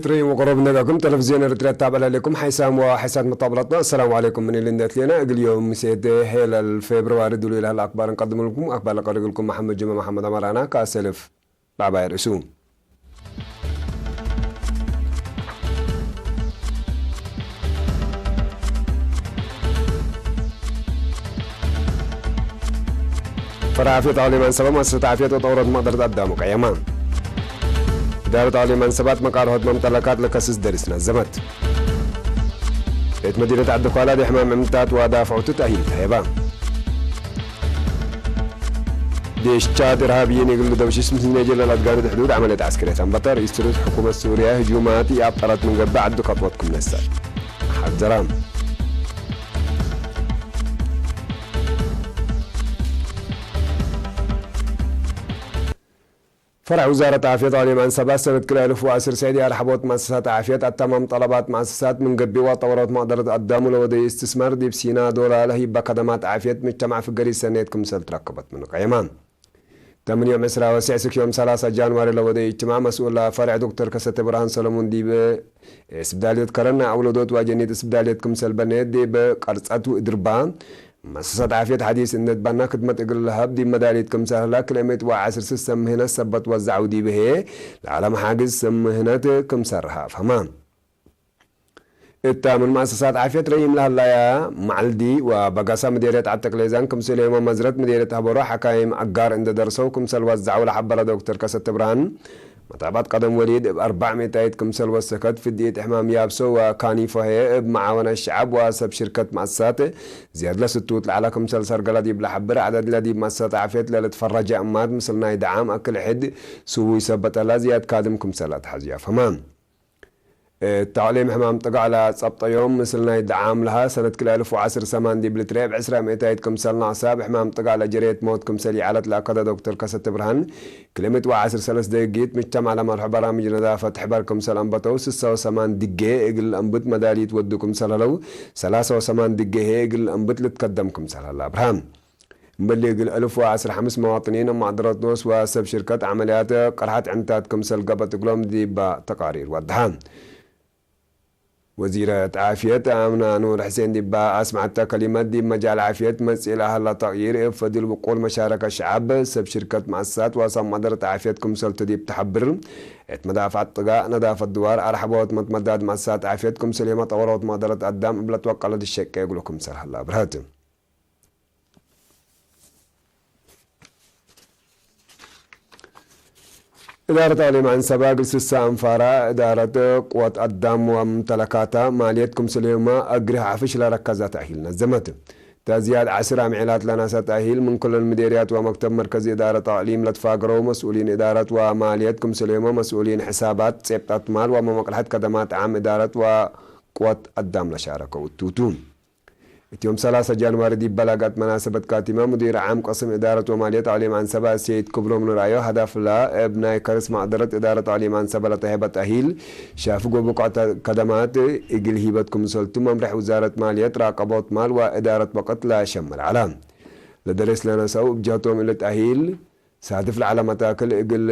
ትርእይዎ ቀረብ ነጋኩም ቴሌቪዝዮን ኤርትራ ተባላሌኩም ሓይሳም ወሓይሳት መጣብላትና። ኣሰላሙ ዓለይኩም። ምን ኢል እንደት ሌና እግል ዮም ሴት ሄለል ፌብርዋሪ ድሉ ኢላህል ኣክባር እንቀድምልኩም። ኣክባር ለቀሪግልኩም መሓመድ ጀማ መሓመድ ኣማራና ከኣሰልፍ ባዕባይ ርእሱ። ፈራፊ ጣውሊማን ሰባ ማስታፊያ ተጠውረት መቅደረት ኣዳሙ ቀየማ። ዳር ጣውሊማን ሰባት መቃርሆት መምጠለካት ለከስስ ደሪስና ዘመት። ቤት መዲነት ዓዲ ኳላ ደሕማም ዕምታት ዋዳፍዑቱ ተሂል ተሄባ። ዴሽቻ ድርሃብ የኔግል ደውሽስ ምስ ነጀለላት ጋር ድሕዱድ ዓመለት ዓስክርያት ኣንበታ ርእስ ትሩት ሕኩመት ሱርያ ህጁማት የኣብጠራት ምንገባ ዓዲ ከጥወትኩም ነሳ ሓደራም። ፈራሕ ውዛረት ዓፍየት ኣሊም ኣንሰባ ሰነት ክልተ ኣልፍ ወዓስር ሰዒድ ኣርሓቦት መኣሰሳት ዓፍየት ኣታማም ጠለባት መኣሰሳት ምን ገቢዋ ጠወሮት መቕደረት ኣዳሙ ለወደይ እስትስማር ዲብ ሲና ዶላ ለሂባ ከደማት ዓፍየት ምጅተማዕ ፍገሪ ሰኔት ክምሰል ትረከበት ምን ቀየማ። ተምን ዮም ዕስራ ወስዕ ስክ ዮም ሰላሳ ጃንዋሪ ለወደይ እጅትማዕ መስኡላ ፈርዕ ዶክተር ከሰተ ብርሃን ሰለሙን ዲብ ስብዳልዮት ከረና ኣውለዶት ዋጀኒት ስብዳልዮት ክምሰል በኔት ዲብ ቀርጸት ውእድርባ መሰሳት ዓፍየት ሓዲስ እነት ባና ክድመት እግል ለሀብ ዲብ መዳሊት ክምሰል ህላ ክልኤ ሚእት ወዓስር ስሰ ምህነት ሰበት ወዛዕው ዲብሄ ለዓለም ሓግዝ ስምህነት ክምሰል ረሃ ፈማ። እታ ምን መኣሰሳት ዓፍየት ረይም ለሃላያ መዓልዲ ወበጋሳ ምዴርየት ዓተቅሌዛን ክምስሌማ መዝረት ምዴርየት ሀበሮ ሓካይም ኣጋር እንደደርሰው ክምሰል ወዛዕው ለሓበረ ዶክተር ከሰተ ብርሃን መታባት ቀደም ወሊድ እብ ኣርባዕ ሚእታይት ክምሰል ወሰከት ፍድኢት ሕማም ያብሶ ወካኒፎሄ እብ መዓወነ ሸዓብ ወሰብ ሽርከት መኣሰሳት ዝያድ ለስቱት ለዓላ ክምሰል ሰርገላ ዲብ ለሓብር ዓዳድ ለዲብ መኣሰሳት ዓፍየት ለልትፈረጀ እማት ምስል ናይ ደዓም ኣክል ሕድ ስውይ ሰበጠላ ዝያድ ካድም ክምሰል ኣትሓዝያ ፈማ። እት ተዕሊም ሕማም ጥጋዕ ለጸብጠዮም ምስል ናይ ደዓም ለሃ ሰነት ክልተ ኣልፍ ወዓስር ሰማን ዲብ ልትሬብ ዕስራ ሚእታይት ክምሰል ናዕሳ ብሕማም ጥጋዕ ለጀሬት ሞት ክምሰል ይዓለት ለኣከደ ዶክተር ከሰተ ብርሃን ክልተ ሚእት ወዓስር ሰለስተ ደጊት ምጅተማዕ ለመርሖ በራምጅ ነዳፈት ሕበር ክምሰል ኣንበተው ስሳ ወሰማን ድጌ እግል ኣንብት መዳሊት ወዱ ክምሰል ህለው ሰላሳ ወሰማን ድጌ ሄ እግል ኣንብት ልትከደም ክምሰል ህላ ብርሃን እምበሊ እግል እልፍ ወዓስር ሓምስ መዋጥኒን እማዕድረት ኖስ ወሰብ ሽርከት ዓመልያት ቅርሓት ዕንታት ክምሰል ገበት እግሎም ዲባ ተቃሪር ወድሓ። ወዚረት ዓፍየት ኣምና ኑር ሕሴን ዲባ ኣስማዕታ ከሊመት ዲብ መጃል ዓፍየት መጽእ ለሃላ ተቕይር እብ ፈዲል ውቁል መሻረከ ሸዓብ ሰብ ሽርከት መኣሰሳት ዋሳብ መደረት ዓፍየት ክምሰልቱ ዲብ ተሓብር እት መዳፍዓት ጥጋእ ነዳፈት ድዋር ኣርሓቦት መትመዳድ መኣሰሳት ዓፍየት ክምስል የመ ጠወሮት መደረት ኣዳም እብለት ወቀለ ድሸቀ እግሉ ክምሰል ሃላ ብርሃት። እዳረት ኣሊም ኣንሰባ ግስሳ ኣንፋራ እዳረት ቅወት ኣዳም ወምተለካታ ማልየት ክምስሌማ እግሪ ሓፍሽ ለረከዛ ተእሂል ነዘመት። ተዝያድ ዓስር ኣምዒላት ለናሳ ተእሂል ምን ክለን ምዴርያት ወመክተብ መርከዚ እዳረት ኣሊም ለትፋገረው መስኡሊን እዳረት ወማልየት ክምስሌማ መስኡሊን ሕሳባት ጼብጣት ማል ወመመቅልሐት ከደማት ዓም እዳረት ወቅወት ኣዳም ለሻረከው እቱቱ። እትዮም ሰላሳ ጃንዋሪ ዲብ በላጋት መናሰበት ካቲማ ሙዲር ዓም ቀስም እዳረት ወማልየት ኣሊም ኣንሰባ ሰይድ ክብሎም ንርኣዮ ሃዳፍላ እብ ናይ ከርስ ማዕደረት እዳረት ኣሊም ኣንሰባ ለተሄበ ተሂል ሻፍጎ ብቆዕተ ከደማት እግል ሂበት ክምሰልቱ መምርሕ ውዛረት ማልየት ራቀቦት ማል ወእዳረት ወቅት ለሸምር ዓላ ለደረስ ለነሰው እብ ጀህቶም እልት ኣሂል ሳድፍ ለዓላ መታክል እግል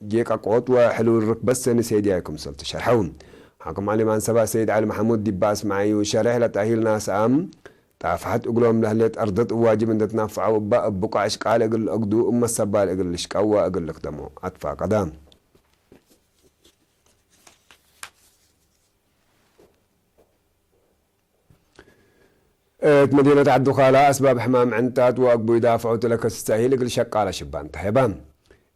ጌቃቆት ወሕሉል ርክበት ሰኒ ሰይድያይ ክምሰል ተሸርሐው። ሓክም ዓሊም ኣንሰባ ሰይድ ዓሊ መሓሙድ ዲባ ኣስማዓዩ ሸርሕ ለጣሂል ናስኣም ጣፍሐት እግሎም ለህሌት ኣርደት እዋጅብ እንደትናፍዐው እባ እብ ብቋዕ እሽቃል እግል እግዱ እመሰባል እግል ልሽቀው ወእግል ልክደሞ ኣትፋቀዳ። እት መዲነት ዓዲ ዃላ ኣስባብ ሕማም ዕንታት ወአግቡይ ዳፍዑት ለከስስ ተእሂል እግል ሸቃለ ሽባን ተሄባ።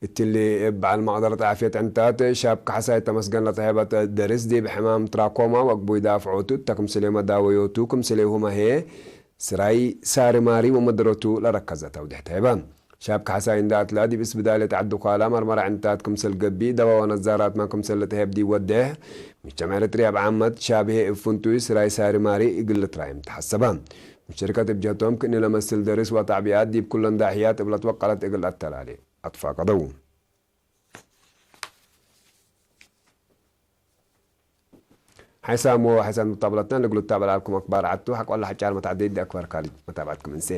እትሊ እብ በዓል መቅደረት ዓፍየት ዕንታት ሻብ ካሕሳይ ተመስገን ለተሄበት ደርስ ዲብ ሕማም ትራኮማ ወአግቡይ ዳፍዑት እተ ክምስሌ መዳወዮቱ ክምስሌ ሁመሄ ስራይ ሳሪ ማሪ ወመደረቱ ለረከዘ ተውድሕ ተሄባ። ሻብ ካሕሳይ እንዳ ኣትላ ዲብ እስብዳል የት ዓዲ ኳላ መርመራ ዕንታት ክምሰል ገቢ ደባ ወነዛራትማ ክምሰል ለተሄብ ዲ ወደሕ ምጅተማዕ ኤርትርያ ኣብ ዓመት ሻብሄ እብ ፍንቱይ ስራይ ሳሪ ማሪ እግል ትራይም ተሓሰባ። ሽርከት እብ ጀቶም ክእኒ ለመስል ደርስ ወታዕቢኣት ዲብ ኩለን ዳሕያት እብለት ወቀለት እግል ኣተላሌ ኣትፋቀደው። ሓይሳም ወሓይሳም መታብለትና ንግሉታ በላልኩም ኣክባር ዓቱ ሓቆላ ሓጫር መታዕደይ ዲ ኣክባር ካሊ መታብዓትኩም እንሴ።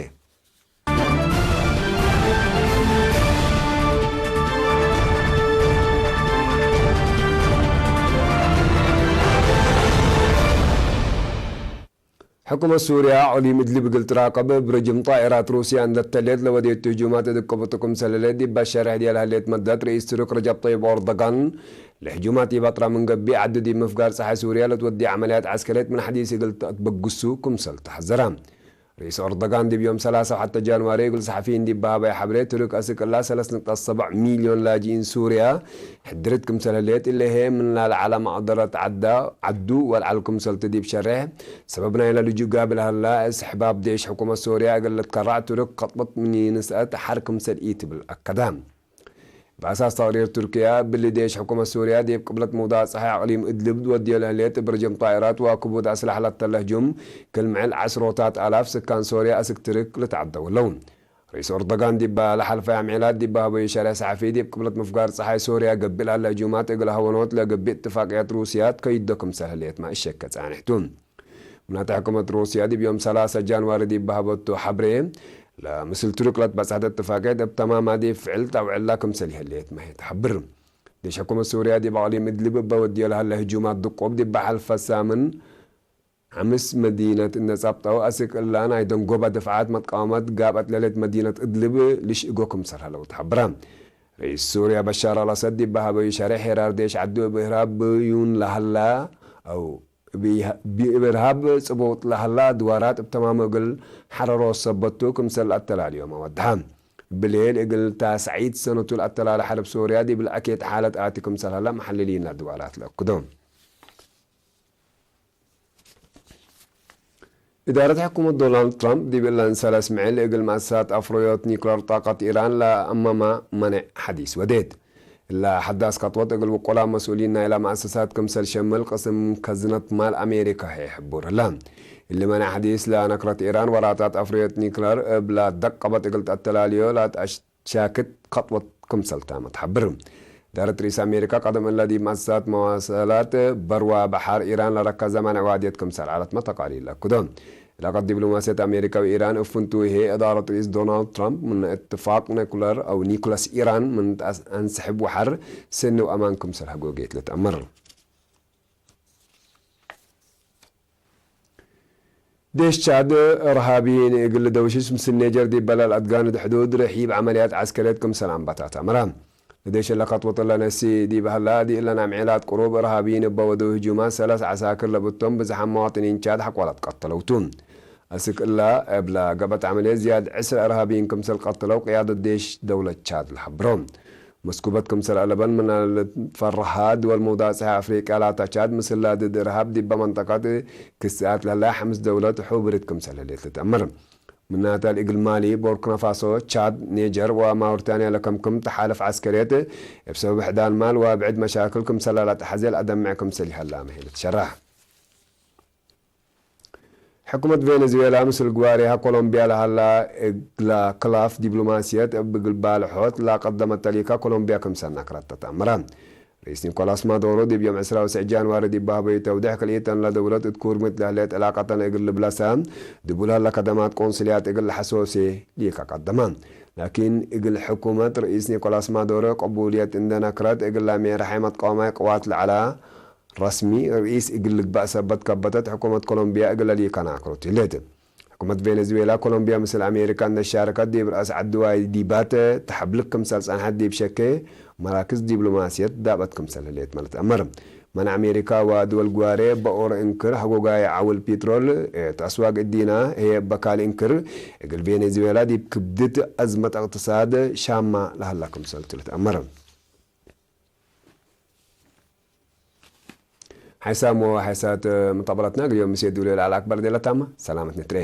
ሕኩመት ሱርያ ዕሊም እድሊብ እግል ትራቀብ ብረጅም ጣኢራት ሩስያ እንደተሌት ለወዴቱ ህጁማት እድቀበቱ ክምሰለለ ዲባ ሸርሕ ዲያል ሀሌት መዳት ርኢስ ቱርክ ረጃብ ጠይብ ኦርዶጋን ለህጁማት ኢባጥራ ምን ገቢ ዓዲ ዲብ ምፍጋር ፀሓይ ሱርያ ለትወዲ ዓመልያት ዓስከሬት ምን ሓዲስ እግል ተበግሱ ክምሰል ተሓዘራ። ርኢስ ኦርዶጋን ዲብ ዮም ሰላሳ ወሓተ ጃንዋሪ እግል ሰሓፊይን ዲብ በሃባይ ሓብሬ ቱርክ ኣስቅላ ሰለስተ ነጥቢ ሰብዓ ሚልዮን ላጅኢን ሱርያ ሕድርት ክምሰል ህሌት እለሄ ምን ላልዓላ መቕደረት ዓዳ ዓዱ ወልዓል ክምሰልቲ ዲብ ሸርሕ ሰበብ ናይላ ልጁእ ጋብል ሀላ እስሕባብ ዴሽ ሕኩመት ሶርያ እግል ልትከራዕ ቱርክ ከጥበት ምን ይንስአት ሐር ክምሰል ኢትብል አከዳ። ብኣሳስ ተቅሪር ቱርክያ ብሊ ዴሽ ሕኩመት ሶርያ ዴብ ቅብለት ምውዳቅ ጸሓይ አቅሊም እድልብ ወድዮ ለህሌት ብርጅም ጣይራት ወክቡድ አስላሕ ላተለ ህጁም ክል ምዕል ዐስሮታት አላፍ ስካን ሶርያ እስክ ቱርክ ልትዓደው ኣለው። ርኢስ ኦርዶጋን ዲባ ለሓልፋይ ኣምዒላት ዲባ ሀበዩ ሸርሕ ሰሓፊ ዲብ ቅብለት ምፍጋር ጸሓይ ሶርያ ገቢእ ላለ ህጁማት እግል ሀወኖት ለገቢእ እትፋቅያት ሩስያ ትከይዶ ክምሰል ህሌት ማእሸከ ጻንሕቱ። ምናተ ሕኩመት ሩስያ ዲብ ዮም ሰላሳ ጃንዋሪ ዲባ ሀበቱ ሓብሬ ለምስል ቱርክ ለትበጽሐት እትፋቅያት እብ ተማማ ዲብ ፍዕል ታውዕላ ክምሰል ይህሌት ማሄ ትሓብር። ዴሽ ሕኩመት ሱርያ ዲብ ኣቅሊም እድሊብ እበ ወድዮ ለሀለ ህጁማት ድቆብ ዲባ ሓልፈ ሳምን ሓምስ መዲነት እነጻብጠው ኣስክ እላ ናይ ደንጎባ ድፍዓት መትቃወመት ጋብ ኣትለሌት መዲነት እድልብ ልሽእጎ ክምሰል ሀለው ተሓብራ። ርኢስ ሱርያ በሻር አልአሰድ ዲብ በሃበዩ ሸርሕ ሄራር ዴሽ ዓዱ እብ እርሃብ ብዩን ለሀላ አው ብኢሃ-፣ ብእብ እርሃብ ጽቡጥ ለሀላ ድዋራት እብ ተማም እግል ሐረሮ ሰበቱ ክምሰል ኣተላልዮም ኣወድሃ። ብሌል እግል ታስዒት ሰነቱ ለኣተላለ ሐርብ ሱርያ ዲብ ለአኬት ሓለት ኣቲ ክምሰል ሀላ መሐልሊና ድዋራት ለእክዶ። ኢዳረት ሕኩመት ዶናልድ ትራምፕ ዲብ እለን ሰለስ ምዕል እግል መአሰሳት አፍሮዮት ኒኩለር ጣቀት ኢራን ለአማማ መኔዕ ሐዲስ ወዴት። እላ ሐዳስ ከጥወት እግል ውቁላ መስኡሊን ናይላ መአሰሳት ክምሰል ሸምል ቅስም ከዝነት ማል አሜሪካ ህይ ሕቡር ህላ። እሊ መኔዕ ሐዲስ ለነክረት ኢራን ወራታት አፍሮዮት ኒኩለር እብ ላደቀበት እግል ተአተላልዮ ላትአሽ ሻክት ከጥወት ክምሰልታ መትሓብር። ኢዳረት ርኢስ ኣሜሪካ ቀደም እላ ዲብ መአሰሳት መዋሰላት በርዋ በሓር ኢራን ለረከዘ ማንዕ ዋድየት ክምሰል ዓለት መተቃሊል ለኩዶ። ዕላቀት ዲብሎማስየት ኣሜሪካ ወኢራን እፍንቱ ይሄ ኢዳረት ርኢስ ዶናልድ ትራምፕ ምን እትፋቅ ኒኩለር አው ኒኩለስ ኢራን ምን ተአስ-፣ አንስሕብ ወሓር ሰኒ ወአማን ክምሰል ሀጎጌት ልትአመር። ዴሽ ቻድ እርሃቢይን እግል ደውሽሽ ምስ ኔጀር ዲብ በላል ኣድጋን ድሕዱድ ርሒብ ዓመልያት ዓስከርየት ክምሰል ኣንባታት ኣምራ። ንዴሽ ለከት ወጥለ ነሲ ዲብ ሀላ ዲእለን ኣምዒላት ቅሩብ እርሃቢይን እበ ወደው ህጁማት ሰለስ ዓሳክር ለብቶም ብዝሓ መዋጥኒን ቻድ ሓቋላት ቀተለውቱ። ኣስክ እላ እብላ ገበት ዓመልየት ዝያድ ዕስራ እርሃቢይን ክምሰል ቀተለው ቅያደት ዴሽ ደውለት ቻድ ለሐብሮ። መስኩበት ክምሰል ኣለበን ምናል ፈርሃ ድወል መውዳጽ ኣፍሪቃ ላታ ቻድ ምስላ ድድ እርሃብ ዲባ መንጠቀት ክስኣት ለላ ሓምስ ደውለት ሑብርት ክምሰል ህሌት ልትእምር። ምናታ ልእግል ማሊ፣ ቦርኪና ፋሶ፣ ቻድ፣ ኔጀር ወማውሪታንያ ለከምክም ተሓለፍ ዓስከርየት እብ ሰበብ ሕዳን ማል ወብዕድ መሻክል ክምሰል ላላ ተሓዜ ለኣደምዕ ክምሰል ይሀላ መሄለት ሸራሕ። ሕኩመት ቬነዙዌላ ምስል ግዋሬሃ ኮሎምቢያ ለሃላ እግላ ክላፍ ዲብሎማስየት እብ ግልባል ሖት ላቀደመት ተሊካ ኮሎምቢያ ክምሰል ናክረት ተተአምራ። ርኢስ ኒኮላስ ማዶሮ ዲብ ዮም ዕስራ ወትስዕ ጃንዋሪ ዲብ ባህበዩ ተውድሕ ክልኢተን ለደውለት እት ኩርምት ለህሌት ዕላቀተን እግል ልብለሳ ድቡል ሀላ ከደማት ቆንስልያት እግል ለሐሶሴ ሊካ ቀደማ። ላኪን እግል ሕኩመት ርኢስ ኒኮላስ ማዶሮ ቅቡልየት እንደ ናክረት እግል ላሜ ረሓይ መትቃወማይ ቅዋት ለዐላ ረስሚ ርኢስ እግል ልግባእ ሰበት ከበተት ሕኩመት ኮሎምቢያ እግለ ሊከናክሩት ህሌት። ሕኩመት ቬነዙዌላ ኮሎምቢያ ምስል ኣሜሪካ እንደ ሻረከት ዲብ ርአስ ዓዲ ዋይ ዲባት ተሐብልክ ክምሰል ጸንሐት ዲብ ሸኬ መራክዝ ዲብሎማስየት ዳበት ክምሰል ህሌት ማለት ኣመር። መን ኣሜሪካ ወድወል ጓሬ በኦር እንክር ሐጎጋይ ዓውል ፒትሮል ተስዋግ እዲና ህየ በካል እንክር እግል ቬነዙዌላ ዲብ ክብድት ኣዝመት እቅትሳድ ሻማ ለሃላ ክምሰል ትልት ኣመር። ሓይሳሞ ሓይሳት መጠቕበላትና ግልዮም ምስ የድውሉ ለዓል ኣክበር ደለታማ ሰላመት ንትሬ።